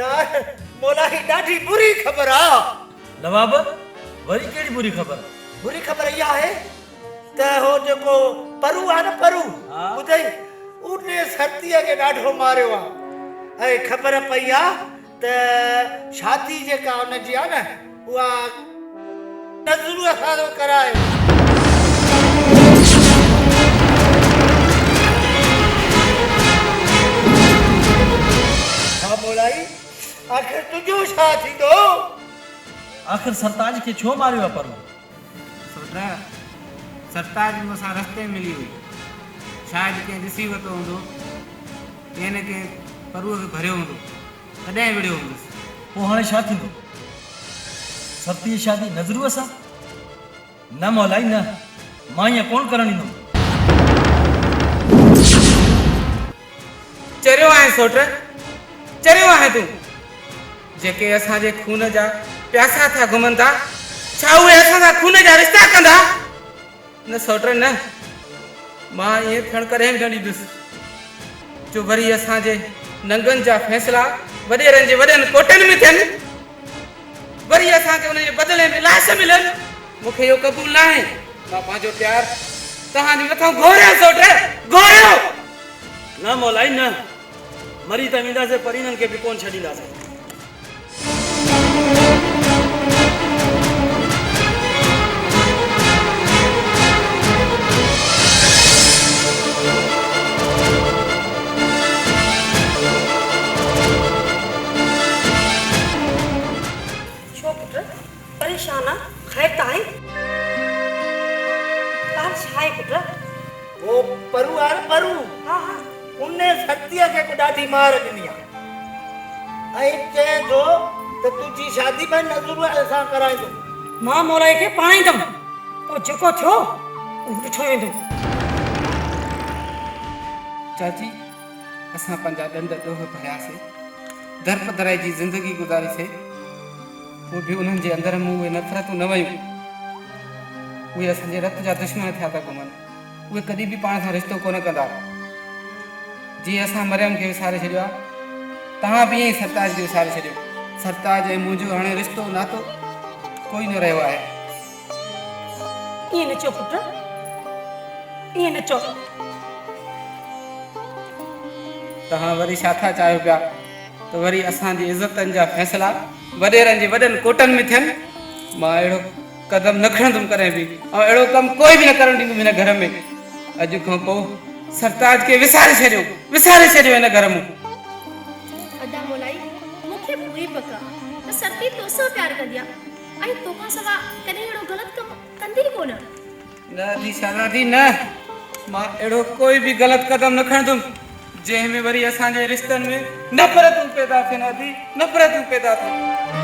يار مولا هي ڏاڍي بري خبر آ. نواب، وري ڪهڙي بري خبر؟ بري خبر اها آهي ته هو جيڪو پرو آ نه پرو ٻڌئي انهي سرتيء کي ڏاڍو ماريو آ ۽ خبر پئي آ ته شادي جيڪا ان جي آ نه اها نظروء سان ٿو ڪرائي. ها مولائي آخر تنهنجو ڇا ٿيندو؟ آخر سرتاج کي ڇو ماريو آ پرو؟ سوٽ، سرتاج مون سان رستي ۾ ملي هئي. شايد ڪنهن ڏسي ورتو هوندو. ڪنهن نه ڪنهن پروء کي ڀريو هوندو. تڏهن وڙهيو هوندس. پوء هاڻي ڇا ٿيندو؟ سرتيء جي شادي نظروء سان؟ نه مولائي نه، مان ائين ڪونه ڪرڻ ڏيندم. چريو آهين سوٽ، چريو آهين تون. جيڪي اسان جي خون جا پياسا ٿيا گهمن ٿا، ڇا اهي اسان سان خون جا رشتا ڪندا؟ نه سوٽ نه، مان ائين ٿيڻ ڪڏهن به نه ڏيندس، جو وري اسان جي ننگن جا فيصلا وڏيرن جي وڏن ڪوٽن ۾ ٿين، وري اسان کي انهن جي بدلي ۾ لاش ملن. مون کي اهو قبول ناهي. مان پنهنجو پيار توهان جي مٿان گهوريو سوٽ، گهوريو! نه مولائي نه، مري ته وينداسين پر انهن کي به ڪونه ڇڏينداسين. ڇو پٽ پريشان آن خير ته آهي؟ ڳالهه ڇا آهي پٽ؟ هو پرو آهي نه پرو. ها ها. ان سرتيء کي ڪو ڏاڍي مار ڏني آهي ۽ چئي ٿو ته تنهنجي شادي به نظروء سان ڪرائيندس. مان مولائي کي پاڻائيندم، پوء جيڪو ٿيو اهو ڏٺو ويندو. چاچي، اسان پنهنجا ڏنڊ ڏوهه ڀرياسي، درپدرائي جي زندگي گذاريسي، پوء به انهن جي اندر مون اهي نفرتون نه ويون. اهي اسان جي رت جا دشمن ٿيا ٿا گهمن. اهي ڪڏهن به پاڻ سان رشتو ڪونه ڪندا. جيئن اسان مريم کي وساري ڇڏيو آهي، توهان به ائين ئي سرتاج کي وساري ڇڏيو. سرتاج ۽ منهنجو هاڻي رشتو ناتو ڪوئي نه رهيو آهي. ائين نه چئو پٽ، ائين نه چئو. توهان وري ڇا ٿا چاهيو پيا ته وري اسان جي عزتن جا فيصلا وڏيرن جي وڏن ڪوٽن ۾ ٿين؟ مان اهڙو قدم نه کڻندم ڪڏهن به ۽ اهڙو ڪم ڪوئي به نه ڪرڻ ڏيندم هن گهر ۾. اڄ کان پوء سرتاج کي وساري ڇڏيو، وساري ڇڏيو هن گهر مون. ادا مولائي مون کي پوري پڪ آ ته سرتي توسان پيار ڪندي آ ۽ توکان سوا ڪڏهن اهڙو غلط ڪم ڪندي ئي ڪونه. نه ادي شهزادي نه، مان اهڙو ڪوئي به غلط قدم نه کڻندم جنهن ۾ وري اسان جي رشتن ۾ نفرتون پيدا ٿين ادي نفرتون پيدا ٿين.